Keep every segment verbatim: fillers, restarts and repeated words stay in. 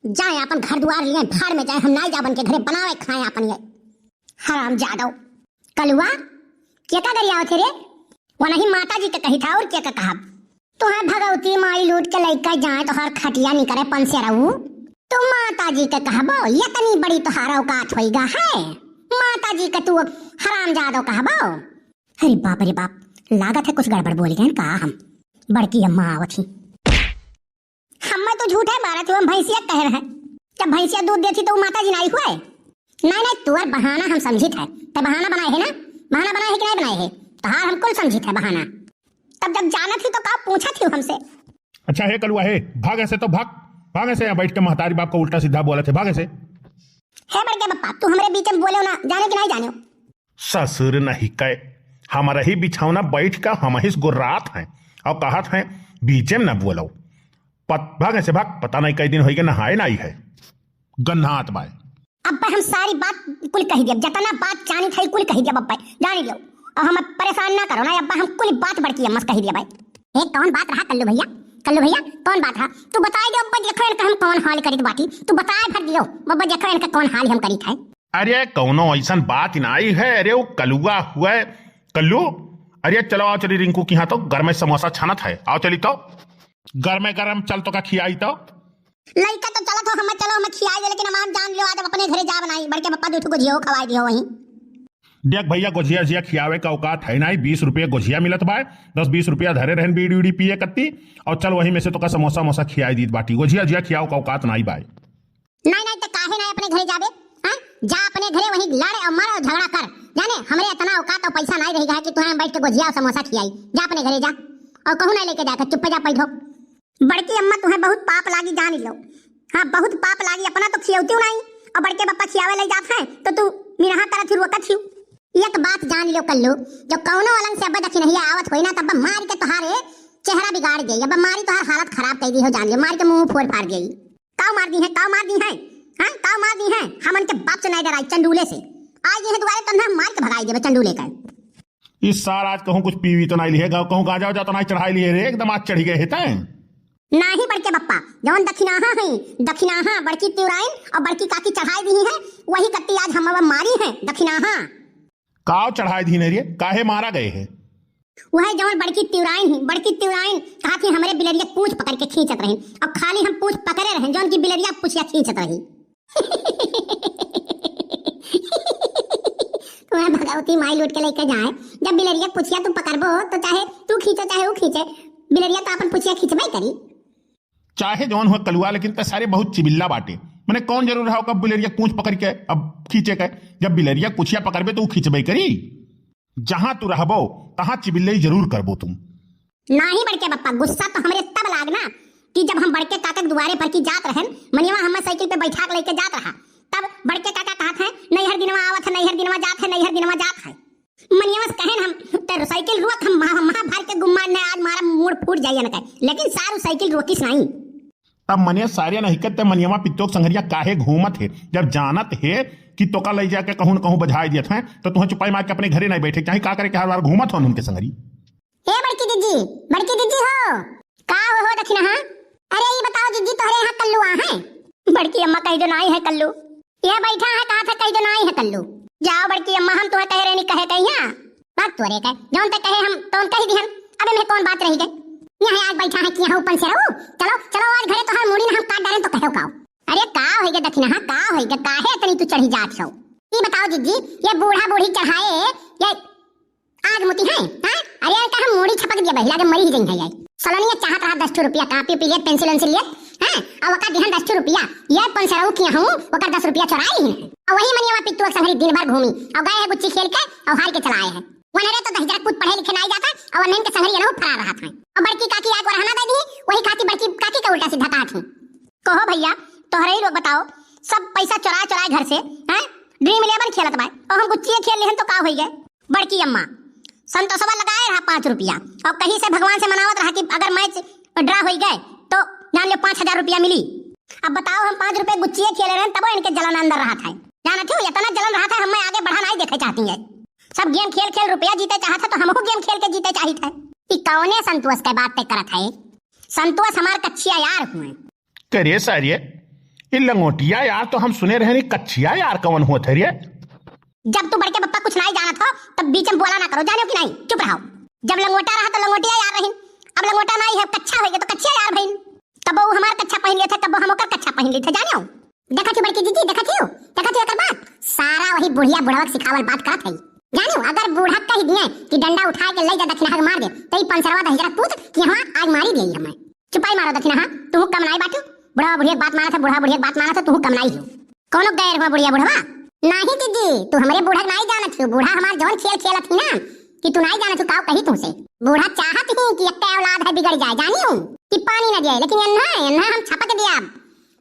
जाए आपन घर दुआर लिए, फाड़ में जाए, हम नाई जाबन के घरे बनावे खाए आपन ये। हराम जादव। कलुआ, के का गरियावत है रे? वनही माता जी के कही था और के का कहब? तुहे भगवती माई लूट के लइका जाए तोहार खटिया निकरे पंसेरऊ। तू माता जी के कहबो, इतनी बड़ी तोहार औकात होइगा है? माता जी के तू हराम जादव कहबो? अरे बाप रे बाप, लागत है कुछ गड़बड़ बोल गए का हम। बड़की अम्मा आवत ही। हम्मे तो झूठे मारत हो, हम भैंसिया कहे रहे। जब भैंसिया दूध देती तो उ माता जी नाई हुए? नहीं, नहीं, तुअर बहाना हम समझित है। ते बहाना बनाए है ना? बहाना बनाए है कि नहीं बनाए है? तोहार हम कुल समझित है बहाना। तब जब जानत ही तो का पूछत ही हमसे? अच्छा हे कलुआ हे, भाग ऐसे तो भाग, भाग ऐसे, यहाँ बैठ के महतारी बाप का उल्टा सीधा बोलत है, भाग ऐसे। हे बड़के बप्पा, तू हमरे बीच में बोले ना, जाने कि नहीं जाने? ससुर नहीं कहे, हमरही बिछौना बैठ के हमहिस गुर्रात हैं और कहत हैं, "बीचे में न बोलो।" पत-, भाग ऐसे भाग, पता नहीं कई दिन होइगे नहाए नाई है। गन्हात बाय। अब्बा हम सारी बात कुल कही दिया, जतना बात जानी था कुल कही दिया अब्बा, जानी लियो। और हम परेशान ना करो ना अब्बा, हम कुल बात बड़की अम्मा से कही दिया भाई। ए, कौन बात रहा कल्लू भैया? कल्लू भैया, कौन बात रहा? तू बताए दे अब्बा, देखो इनका हम कौन हाल करित बाटी। तू बताए भर दियो अब्बा, देखो इनका कौन हाल हम करित है। अरे कौनो ऐसन बात नाई है। अरे वो कलुआ हुआ है, कल्लू। अरे चलो आओ चली रिंकू की यहाँ, तो गरमे समोसा छानत है, आओ चली तो। गरमे गरम चल तो का खियाई तो। लइका तो चलत हो, हमें चलो हमें खियाई दे, लेकिन हमार जान लियो आज हम अपने घरे जाब नाई, बड़के पप्पा दू ठो गोझिया खवाई दियो वहीं। देख भैया, गोझिया जिया खियावे का औकात है नाई, बीस रुपया गोझिया मिलत बाय, दस बीस रुपया धरे रहन बीड़ी उड़ी पिए कत्ती, और चल वहीं में से तो का समोसा मोसा खियाई दीत बाटी, गोझिया जिया खियावे का औकात नाई बाय। नहीं, नहीं, तो काहे नहीं अपने घरे जाबे? हाँ? जा अपने घरे वहीं लड़ और मर और झगड़ा कर। जाने, हमरे इतना औकात और पैसा नहीं रहेगा कि तुहें बैठ के गोझिया और समोसा खियाई। जा अपने घरे जा। और कहूँ नहीं लेके जाकर, चुप्पे जा पैठो। बड़की अम्मा, तुहें बहुत पाप लागी, जान लो। हाँ, बहुत पाप लागी, अपना तो खियौती नहीं, और बड़के बप्पा खियावे ले जात हैं, तो तू मिनहा करत ही, रोकत ही। एक बात जान लो कल्लू, जो कौनो अलंग से अब दखिनहिया आवत होई ना, तब मार के तुहारे चेहरा बिगाड़ देई, अब मारी तुहार हालत खराब कर दी हो, जान लो, मार के मुंह फोड़ फाड़ देई। काव मार दी है, काव मार दी है, हाँ, काव मार दी है? हमन के बाप से नहीं डराई, चंडूले से। आई दी है दुआरे, तो हम मार के भगाई देबे चंडूले का। इस साल आज कहूँ कुछ पीवी तो नहीं लिए, कहूँ गांजा वाजा तो नहीं चढ़ाई लिए रे, एकदम आज चढ़ी गए है तैं। नाही बड़के बप्पा, जौन दखिनाहा है, दखिनाहा बड़की तिवराइन और बड़की काकी चढ़ाई दी है, वही कत्ती आज हम अब मारी है दखिनाहा। काव चढ़ाई दी है रे, काहे मारा गए है? वह जौन बड़की तिवराइन ही, बड़की तिवराइन कहा थी हमरे बिलरिया पूछ पकड़ के खींचत रही, और खाली हम पूछ पकड़े रहे, जौन की बिलरिया पूछिया खींचत रही। तुम्हें भगवती माई लूट के लेके जाए, जब बिलरिया पूछिया तू पकड़बो तो चाहे तू खींचो चाहे वो खींचे, बिलरिया तो अपन पूछिया खींचबे करी। चाहे जौन हो कलुआ, लेकिन ते सारे बहुत चिबिल्ला बाटे। मने कौन जरूर है ओकर बिलरिया पूछ पकड़ के अब खींचे के? जब बिलरिया पूछिया पकड़बे तो वो खींचबे करी। जहाँ तू रहबो, तहाँ चिबिल्लई जरूर करबो तुम। नाही बड़के बप्पा, गुस्सा तो हमरे तब लागना कि जब हम बड़के काका के दुआरे पर की जात रहन, मनियवा हमें साइकिल पे बैठा के लेके जात रहा, तब बड़के काका कहत हैं, "नैहर दिनवा आवत है, नैहर दिनवा जात है, नैहर दिनवा जात है।" मनियवा से कहन हम, "ते साइकिल रोक, हम महा, महा भर के गुम्मान ने आज मारा मूड़ फूट जाइए न कहे।" लेकिन सारू साइकिल रोकिस नहीं। तब मने सारे नहीं करते, मनियवा पित्तोक संघरिया काहे घूमत है? जब जानत है कि तोका ले जाके कहूँ न कहूँ बजाय दियत हैं, तो तुहें चुपाई मार के अपने घरे नहीं बैठे, चाहे का करे के हर बार घूमत हो उनके संघरी। ए बड़की दीदी, बड़की दीदी हो। का हो, हो दखिनहा? अरे ई बताओ दीदी, तोहरे यहाँ कल्लू आ है? बड़की अम्मा कह दो नाई है कल्लू। ये बैठा है, कहा था कह दो नाई है कल्लू। जाओ बड़की अम्मा, हम तुम्हें कहे रहनी कहे कहिया। बात तोरे कहे, जौन ते कहे हम तौन कह दिहन। अब इन्हें कौन बात रही गए? यहाँ आज बैठा है कि यहाँ ऊपर से रहू। चलो, चलो आज घरे तोहर मूड़ी ना हम काट डालें तो कहो काओ। अरे का होइगे दखिनहा, का होइगे, काहे इतनी तू चढ़ी जात हो? ई बताओ दीदी, ये बूढ़ा बूढ़ी चढ़ाए, ये आज मुती है, हाँ? अरे इनका हम मूड़ी छपक दिया बहिला के मरी ही जइहैं। सलोनिया चाहत रहा दस ठो रुपया, कापी उपी लियत, पेंसिल उंसिल लियत, हाँ? और ओका दिहन दस ठो रुपया, ये पंसरऊ किया हूँ, ओकर दस रुपया चोराई ही। और वही मनियवा पित्तुआ संघरी दिन भर घूमी, और गए है गुच्ची खेल के, और हार के चला आए हैं। वनरे तो दहिजरा पूत पढ़े लिखे नाई जाता, और वनन के संघरी एनहु फरार रहत हैं। और बड़की काकी आके रहना दे दी, वही खाती बड़की काकी का उल्टा सीधा कहत ही। कहो भैया, तोहरे ही लोग बताओ, सब पैसा चोरा चोरा घर से, हैं? ड्रीम इलेवन खेलत बाय, और हम गुच्चिए खेल लेहन तो का होई गए? बड़की अम्मा, संतोषवा लगाए रहा पाँच रुपया, और कहीं से भगवान से मनावत रहा कि अगर मैच ड्रा होई गए, तो जान लो पाँच हजार रुपया मिली। अब बताओ, हम पाँच रुपये गुच्चिए खेले रहन, तबो इनके जलन अंदर रहा था। जानत हो, इतना जलन रहा था, हमें आगे बढ़ा नहीं देखे चाहती है। सब गेम खेल खेल रुपया जीते चाहत है, तो हमहू गेम खेल के जीते चाहित है। ई कौने संतोष के बात ते करत है? संतोष हमार कच्चिया यार हुए। करे सारे, ई लंगोटिया यार तो हम सुने रहे नहीं, कच्छिया यार कवन होत है रे? जब तू बड़के पप्पा कुछ नाई जानत हो, तब बीच में बोला ना करो, जाने हो कि नहीं? चुप रहो। जब लंगोटा रहा तो लंगोटिया यार रही, अब लंगोटा नाई है, कच्छा होइगे तो कच्छिया यार भइन। कबो उ हमार कच्छा पहिन लेथे, कबो हम ओकर कच्छा पहिन लेथे, जाने हो? देखत ही बड़की जीजी, देखत ही, देखत ही एकर बात, सारा वही बुढ़िया बुढ़वा के सिखावल बात करत है, जाने हो? अगर बूढ़ा कह दिए कि डंडा उठा के ले जा दखिनहा के मार दे, तो ई पंसरवा दहिजरा पूत कि हाँ आज मारी दे हमें। चुपाई मारो दखिनहा, तू कम नाई बाटू, बुढ़वा बुढ़िया के बात मानत है, बुढ़वा बुढ़िया के बात मानत है, तू कम नाई हो। कौनो गैर हुआ बुढ़िया बुढ़वा? नाही जीजी, तू हमरे बूढ़ा के नाई जानत हो। बूढ़ा हमार जौन खेल खेलत ही ना कि तू नाई जानत हो, काव कही तुमसे। बूढ़ा चाहत ही कि एक औलाद है बिगड़ जाए, जानी हूँ कि पानी न दिए, लेकिन एन्हा, एन्हा हम छपक दिया,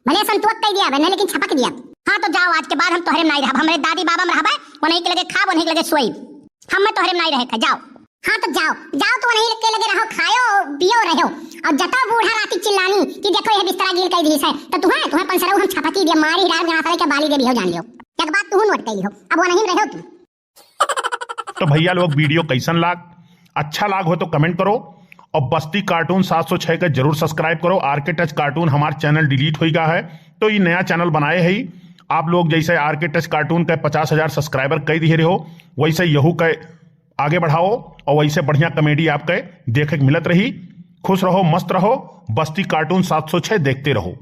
भले संतुअक कह दिया, नहीं लेकिन छपक दिया। हाँ तो जाओ, आज के बाद हम तोहरे में नाई रहब, हमरे दादी बाबा में रहबे, उन्हीं के लगे खाब, उन्हीं के लगे सोई, हम में तोहरे में नाई रहे थे, जाओ। हाँ तो जाओ, जाओ तो वहीं के लगे रहो, खायो, पियो, रहो। और जतो बूढ़ा राती चिल्लानी कि देखो यह बिस्तरा गील कर दी है, तो तुम्हें, तुम्हें पंसरऊ हम छपकी दिया, मारी राम जना साले के बाली दे भी हो जान लियो। एक बात तू नोट कर लियो, अब वहीं रहो तू। तो भैया लोग, वीडियो कैसन लाग? अच्छा लाग हो तो कमेंट करो, और बस्ती कार्टून सात सौ छह का जरूर सब्सक्राइब करो। आरके टच कार्टून हमार चैनल डिलीट हो गया है, तो ये नया चैनल बनाए है। आप लोग जैसे आरके टच कार्टून के पचास हजार सब्सक्राइबर कह दिए रहो, वैसे यहू के आगे बढ़ाओ और वैसे बढ़िया कॉमेडी आपके देखे के मिलत रही। खुश रहो, मस्त रहो, बस्ती कार्टून सात सौ छह देखते रहो।